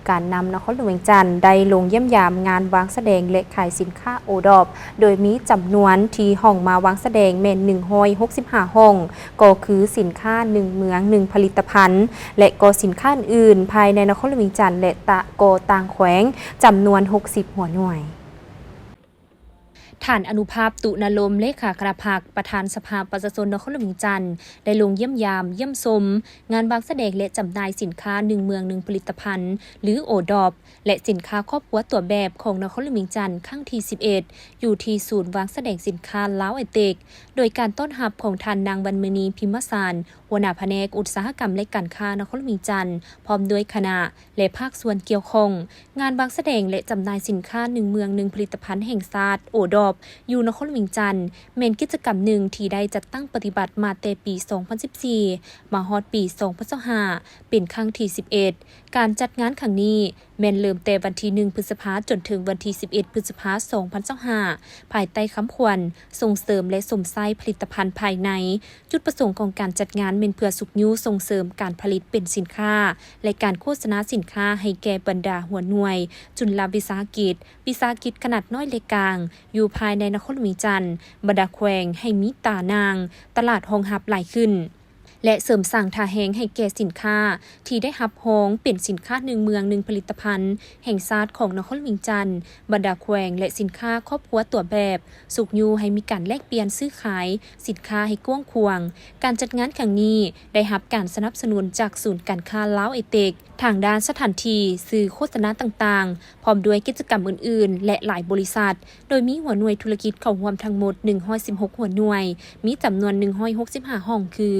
ການນຳນະຄອນຫຼວງວຽງຈັນໄດ້ລົງຢ້ຽມຢາມງານວາງສະແດງ ແລະ ຂາຍສິນຄ້າໂອດອບ ໂດຍມີຈຳນວນທີ່ຫ້ອງມາວາງສະແດງແມ່ນໜຶ່ງຮ້ອຍຫົກສິບຫ້າຫ້ອງ, ກໍຄືສິນຄ້າໜຶ່ງເມືອງໜຶ່ງຜະລິດຕະພັນ ແລະ ກໍສິນຄ້າອື່ນໆ ພາຍໃນນະຄອນຫຼວງວຽງຈັນ ແລະ ຕະ ກໍຕ່າງແຂວງ ຈຳນວນຫົກສິບຫົວໜ່ວຍ. ທ່ານ ອະນຸພາບ ຕຸນາລົມ ເລຂາຄະນະພັກ ປະທານສະພາປະຊາຊົນນະຄອນຫຼວງວຽງຈັນ ໄດ້ລົງຢ້ຽມຢາມ ຢ້ຽມຊົມ ງານວາງສະແດງ ແລະ ຈຳໜ່າຍສິນຄ້າໜຶ່ງເມືອງໜຶ່ງຜະລິດຕະພັນ ຫຼື ໂອດອບ ແລະ ສິນຄ້າຄອບຄົວຕົວແບບຂອງນະຄອນຫຼວງວຽງຈັນ ຄັ້ງທີສິບເອັດ ຢູ່ທີ່ສູນວາງສະແດງສິນຄ້າລາວໄອເຕັກ ໂດຍການຕ້ອນຮັບຂອງທ່ານນາງ ວັນມະນີ ພິມມະສານ ຫົວໜ້າພະແນກອຸດສາຫະກຳ ແລະ ການຄ້ານະຄອນຫຼວງວຽງຈັນ ພ້ອມດ້ວຍຄະນະ ແລະ ພາກສ່ວນກ່ຽວຂ້ອງ. ງານວາງສະແດງ ແລະ ຈຳໜ່າຍສິນຄ້າໜຶ່ງເມືອງໜຶ່ງຜະລິດຕະພັນແຫ່ງຊາດ ໂອດອບ ຢູ່ນະຄອນຫຼວງວຽງຈັນ ແມ່ນກິດຈະກຳໜຶ່ງທີ່ໄດ້ຈັດຕັ້ງປະຕິບັດມາແຕ່ປີສອງພັນສິບສີ່ ມາຮອດປີສອງພັນຊາວຫ້າ ເປັນຄັ້ງທີສິບເອັດ. ການຈັດງານຄັ້ງນີ້ແມ່ນເລີ່ມແຕ່ວັນທີໜຶ່ງ ພຶດສະພາ ຈົນເຖິງວັນທີສິບເອັດ ພຶດສະພາ ສອງພັນຊາວຫ້າ ພາຍໃຕ້ຄຳຂວັນ ສົ່ງເສີມ ແລະ ຊົມໃຊ້ຜະລິດຕະພັນພາຍໃນ. ຈຸດປະສົງຂອງການຈັດງານແມ່ນເພື່ອຊຸກຍູ້ສົ່ງເສີມການຜະລິດເປັນສິນຄ້າ ແລະ ການໂຄສະນາສິນຄ້າໃຫ້ແກ່ບັນດາຫົວໜ່ວຍຈຸນລະວິສາຫະກິດ, ວິສາຫະກິດຂະໜາດນ້ອຍ ແລະ ກາງ ຢູ່ພາຍໃນນະຄອນຫຼວງວຽງຈັນ, ບັນດາແຂວງ ໃຫ້ມີຕາໜ່າງ, ຕະຫຼາດຮອງຮັບຫຼາຍຂຶ້ນ ແລະ ເສີມສ້າງທ່າແຮງໃຫ້ແກ່ສິນຄ້າທີ່ໄດ້ຮັບຮອງເປັນສິນຄ້າໜຶ່ງເມືອງໜຶ່ງຜະລິດຕະພັນແຫ່ງຊາດຂອງນະຄອນຫຼວງວຽງຈັນ, ບັນດາແຂວງ ແລະ ສິນຄ້າຄອບຄົວຕົວແບບ, ຊຸກຍູ້ໃຫ້ມີການແລກປ່ຽນຊື້ຂາຍສິນຄ້າໃຫ້ກວ້າງຂວາງ. ການຈັດງານຄັ້ງນີ້ໄດ້ຮັບການສະໜັບສະໜູນຈາກສູນການຄ້າລາວໄອເຕັກ ທາງດ້ານສະຖານທີ່, ສື່ໂຄສະນາຕ່າງໆ, ພ້ອມດ້ວຍກິດຈະກຳອື່ນໆ ແລະ ຫຼາຍບໍລິສັດ, ໂດຍມີຫົວໜ່ວຍທຸລະກິດເຂົ້າຮ່ວມທັງໝົດໜຶ່ງຮ້ອຍສິບຫົກຫົວໜ່ວຍ, ມີຈຳນວນໜຶ່ງຮ້ອຍຫົກສິບຫ້າຫ້ອງ ຄື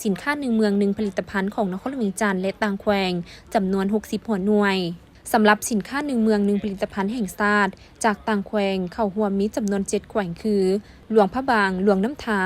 ສິນຄ້າໜຶ່ງເມືອງໜຶ່ງຜະລິດຕະພັນຂອງນະຄອນຫຼວງວຽງຈັນ ແລະ ຕ່າງແຂວງ ຈຳນວນຫົກສິບຫົວໜ່ວຍ. ສຳລັບສິນຄ້າໜຶ່ງເມືອງໜຶ່ງຜະລິດຕະພັນແຫ່ງຊາດ ຈາກຕ່າງແຂວງເຂົ້າຮ່ວມມີຈຳນວນເຈັດແຂວງ ຄື ຫຼວງພະບາງ, ຫຼວງນ້ຳທາ,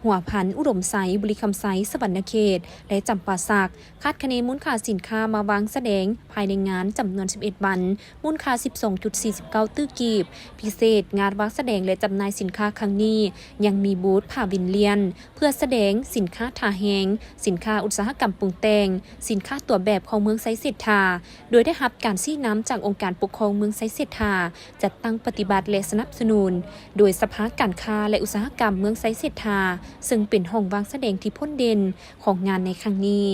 ຫົວພັນ, ອຸດົມໄຊ, ບໍລິຄຳໄຊ, ສະຫວັນນະເຂດ ແລະ ຈຳປາສັກ. ຄາດຄະເນມູນຄ່າສິນຄ້າມາວາງສະແດງພາຍໃນງານຈຳນວນສິບເອັດວັນ, ມູນຄ່າສິບສອງຈຸດສີ່ສິບເກົ້າຕື້ກີບ. ພິເສດ, ງານວາງສະແດງ ແລະ ຈຳໜ່າຍສິນຄ້າຄັ້ງນີ້ ຍັງມີບູດພາວິນລຽນ ເພື່ອສະແດງສິນຄ້າທ່າແຮງ, ສິນຄ້າອຸດສາຫະກຳປຸງແຕ່ງ, ສິນຄ້າຕົວແບບຂອງເມືອງໄຊເສດຖາ, ໂດຍໄດ້ຮັບການຊີ້ນຳຈາກອົງການປົກຄອງເມືອງໄຊເສດຖາ ຈັດຕັ້ງປະຕິບັດ ແລະ ສະໜັບສະໜູນ ໂດຍສະພາການຄ້າ ແລະ ອຸດສາຫະກຳເມືອງໄຊເສດຖາ, ເຊິ່ງເປັນຫ້ອງວາງສະແດງທີ່ພົ້ນເດັ່ນຂອງງານໃນຄັ້ງນີ້.